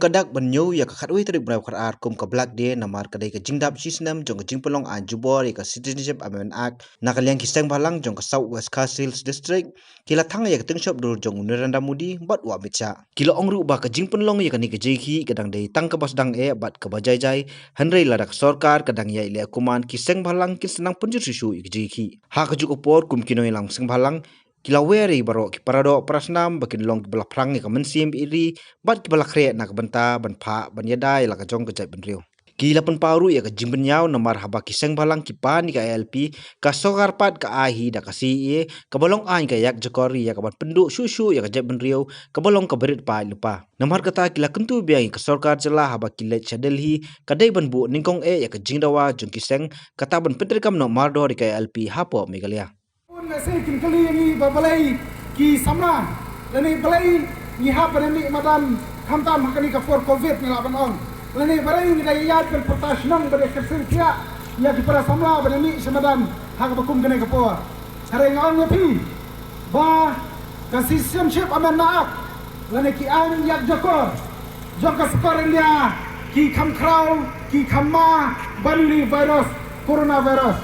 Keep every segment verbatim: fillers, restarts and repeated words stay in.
Ka dak ban ñiew ïa ka khatwei tarik bnai khatar kum ka Black Day namar ka dei ka jingdap shisnem jong ka jingpynlong aiñ jubor ïa ka Citizenship Amendment Act na ka liang ki sengbhalang jong ka South West Khasi Hills District ki la thang ïa ka tyngshop dur jong u Narendra Modi bad u Amit Shah. Ki la ong ruh ba ka jingpynlong ïa kane ka jingïakhih ka dang dei tang kaba sdang eh bad kaba jai jai, hynrei lada ka sorkar ka dang ïaid leh kumne ki sengbhalang kin sa nang pynjur shuh shuh ïa ka jingïakhih. Ha kajuh ka por kum ki nongïalam sengbhalang ki la wer ïa baroh ki paradoh parasnam ba kin long kiba la phrang ïa ka mynsiem ïeit ri bad kiba la khreh na ka bynta ban phah ban ïada ïa la ka jong ka jaitbynriew. Ki la pynpaw ruh ïa ka jingpynïaw namar haba ki sengbhalang ki pan ïa ka I L P, ka sorkar pat ka ai hi da ka C A A kaba long aiñ ka ïakjakor ïa kaban pynduh shuh shuh ïa ka jaitbynriew kaba long kaba rit paid lypa. Namar kata ki la kyntu biang ïa ka sorkar jylla haba ki leit sha Delhi ka dei ban buh nyngkong eh ïa ka jingdawa jong ki seng, kata ban pyntreikam noh mardor ïa ka I L P hapoh Meghalaya. Bun lehse kin kylli ïa ngi ba balei ki samla lane balei ngi hap ban mih madan khamtam ha kane ka por Covid ngi lah ban ong. Lane balei ngi da ïaid ban pyrta shnong ba dei kyrsiew thiah ïa ki para samla ban mih sha madan ha kaba kum kane ka por. Hynrei nga ong ïa phi ba ka Citizenship Amendment Act lane ki aiñ ïakjakor jong ka sorkar India ki kham khraw ki kham ma ban ïa une u virus, coronavirus.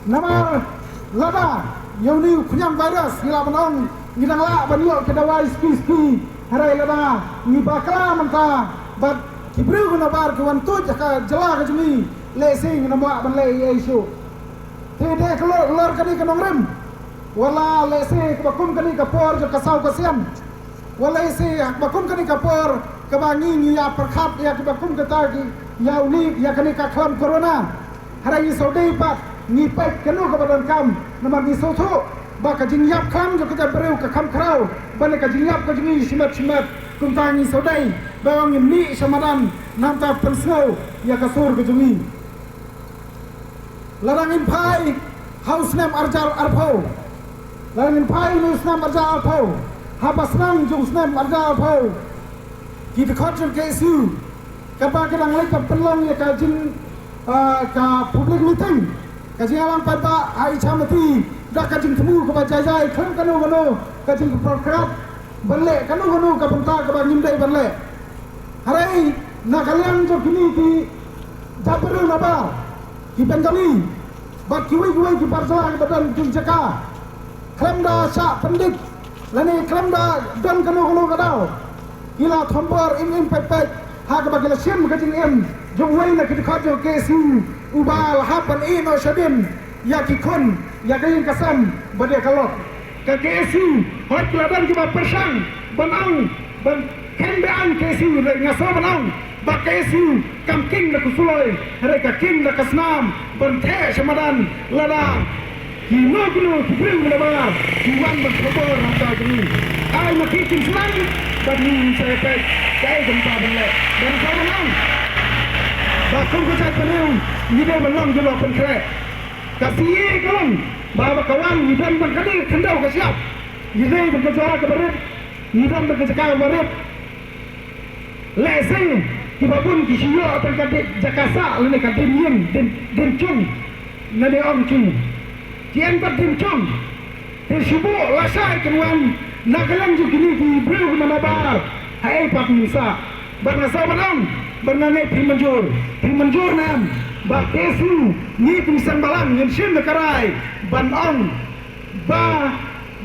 Namar lada ïa une u khñiang virus ngi lah ban ong ngi dang lah ban ïoh ki dawai spi spi, hynrei lada ngi bakla mynta bad ki briew ki nabar ki wan tuid ha ka jylla ka jong ngi, lehse ngin ym lah ban leh ei ei shuh. Te dei ka lor, lor kane ka nongrim. Wat la lehse kaba kum kane ka por jong ka saw ka sian. Wat lehse kaba kum kane ka por kaba ngi ngi ïa pyrkhat ïa kaba kum kata ki ïa une ïa kane ka khlam corona. Hynrei ngi sngewdei pat ngi peit kano kaba donkam namar ngi sngewthuh ba ka jingïap khlam jong ka jaitbynriew ka kham khraw ban ka jingïap ka jong ngi shimet shimet. Kumta ngi sngewdei ba ngin mih sha madan namar pynsngew ïa ka sur ka jong ngi. Lada ngin phai ha u snem arhajar arphew. Lada ngin phai ha u snem arhajar arphew, haba snem jong u snem arhajar arphew, ki dkhot jong K S U kaba ki dang leit ban pynlong ïa ka jing, ah, ka public meeting, ka jingïalang paidbah ha Ichamati da ka jingthmu kaba jai jai khlem kano kano ka jingpyrkhat ban leh kano kano ka bynta kaba ngim dei ban leh. Hynrei na ka liang jong kine ki jaitbynriew nabar, ki Bengali bad kiwei kiwei ki bar jylla kiba don ki jaka, khlem da shah pyndik lane khlem da don kano kano ka daw, ki la thombor im im peit peit ha kaba ki la shim ka jingim jong uwei na ki dkhot jong K S U uba la hap ban ïeh noh shadien ïa ki khun, ïa ka ïing ka sem bad ïa ka lok. Ka K S U, hooid ki la don kiba pyrshang ban ong ban kheiñ beiñ K S U, hynrei nga sngew ban ong ba K S U kam kieng da ka suloi, hynrei ka kieng da ka snam ban theh sha madan lada kino kino ki briew ki nabar ki wan ban khubor na ka jong ngi. Ai ma ki kin shnang bad ngi ngin sa ïa peit kaei ka bynta ban leh. Bad nga sngew ban ong ba kum ka jaitbynriew ngi dei ban long ki lok pynkhreh. Ka C A A ka long ba haba ka wan ngi don bad ka dei ka khyndew ka shyiap, ngi dei bad ka jaka kaba rit, ngi don bad ka jaka kaba rit. Lehse kiba bun ki shu ïoh tang ka dei jaka sah lane ka dei ïing, dei, dei chung, lane ong chung. Ki ong ba dei chung. Te shu buh lashai kan wan na ka liang jong kine ki briew ki manabar. Haei pat ngin sah? Bad nga sngew ban ong, bad nga ngeit phi mynjur, phi mynjur ne em ba K S U ngi kum seng balang ngin shim da ka rai ban ong ba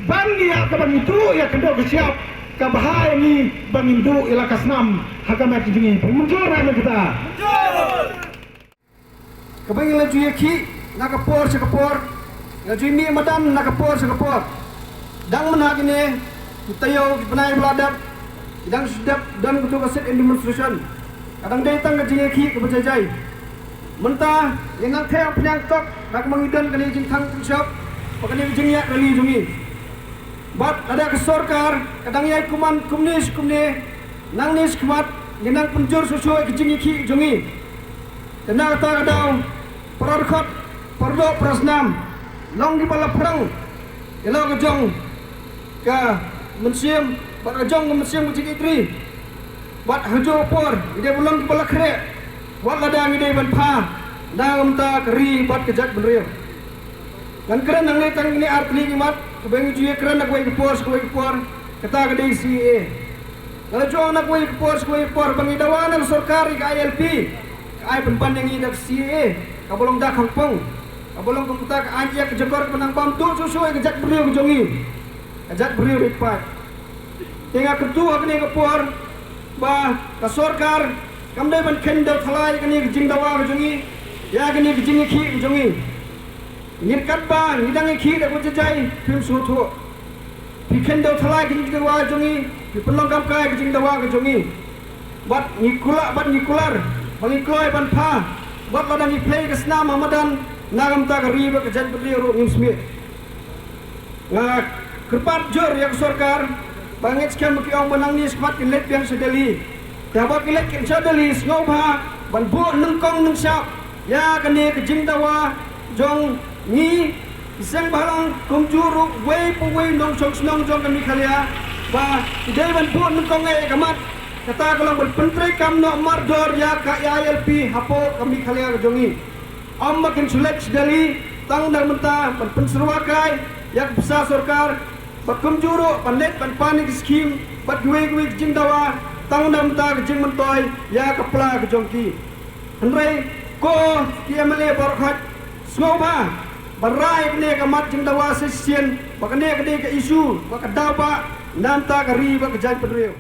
ban ïa kaba ngi duh ïa ka khyndew ka shyiap ka bha ïa ngi ba ngin duh ïa la ka snam ha ka met jong ngi. Phi mynjur ne em ïa kata? Kaba ngi la ju ïakhih na ka por sha ka por, la ju mih madan na ka por sha ka por. Dang mynta kine ki taïew ki bnai ba la dep, ki dang shu dep don kato ka sit-in demonstration. Ka dang dei tang ka jingïakhih kaba jai jai. Mynta ngi nang theh pynïaid tok, da kaba ngi don kane ka jingthang tyngshop bad kane ka jingïaid rally jong ngi. Bad lada ka sorkar ka dang ïai kumne kumne shi kumne, nangne shakhmat ngi nang pynjur shuh shuh ïa ka jingïakhih jong ngi. Te na kata ka daw, para dkhot, para doh, para snam, long kiba la phrang ïa la ka jong ka mynsiem bad ka jong ka mynsiem ka jingïeit ri. Bad ha kajuh ka por ngi dei ban long kiba la khreh wat lada ngi dei ban phah na ka bynta ka ri bad ka jaitbynriew. Ngan kren hangne tang kine ar tylli ki mat kaba ngi ju ïakren na kawei ka por sha kawei ka por, kata ka dei C A A. Nga la ju ong na kawei ka por sha kawei ka por ba ngi dawa na ka sorkar ïa ka I L P, ka ai pynban ïa ngi da ka C A A, kaba long da khongpong, kaba long kumta ka aiñ ïa ka jingkor kaba nang bam tuh shuh shuh ïa ka jaitbynriew ka jong ngi, ka jaitbynriew rit paid. Te nga kyntu ha kane ka por ba ka sorkar kam dei ban kheiñ dew thala ïa kane ka jingdawa ka jong ngi, ïa kane ka jingïakhih ka jong ngi. Ngin katba ngi dang ïakhih da ka jingjaijai, phim sngewthuh. Phi kheiñ dew thala ïa ka jingdawa ka jong ngi, phi pynlong kam kai ka jingdawa ka jong ngi. Bad ngi kular, bad ngi kular ba ngi kloi ban pha, bad lada ngi plie ka snam ha madan, na ka bynta ka ri bad ka jaitbynriew ruh ngim smiej. Nga kyrpad jur ïa ka sorkar, ba ngeit skhem ba ki ong ba nangne shakhmat kin leit biang sha Delhi. Te haba ki leit kin sha Delhi, sngewbha ban buh nyngkong nyngshap ïa kane ka jingdawa jong ngi ki seng bhalang, kumjuh ruh uwei pa uwei u nongshong shnong jong ka Meghalaya, ba ki dei ban buh nyngkong ïa ka mat, kata ka long ban pyntreikam noh mardor ïa ka I L P hapoh ka Meghalaya ka jong ngi. Ym ba kin shu leit sha Delhi tang na ka bynta ban pynsyrwa kai ïa ka pisa sorkar, bad kumjuh ruh ban leit ban pan ïa ki skhim bad kiwei kiwei ki jingdawa tang na ka bynta ka jingmyntoi ïa ka pla ka jong ki. Hynrei ko ki M L A baroh khoit, sngewbha ban rah ïa kane ka mat jingdawa sa shisien, ba kane ka dei ka issue ba ka daw ba na ka bynta ka ri bad ka jaitbynriew.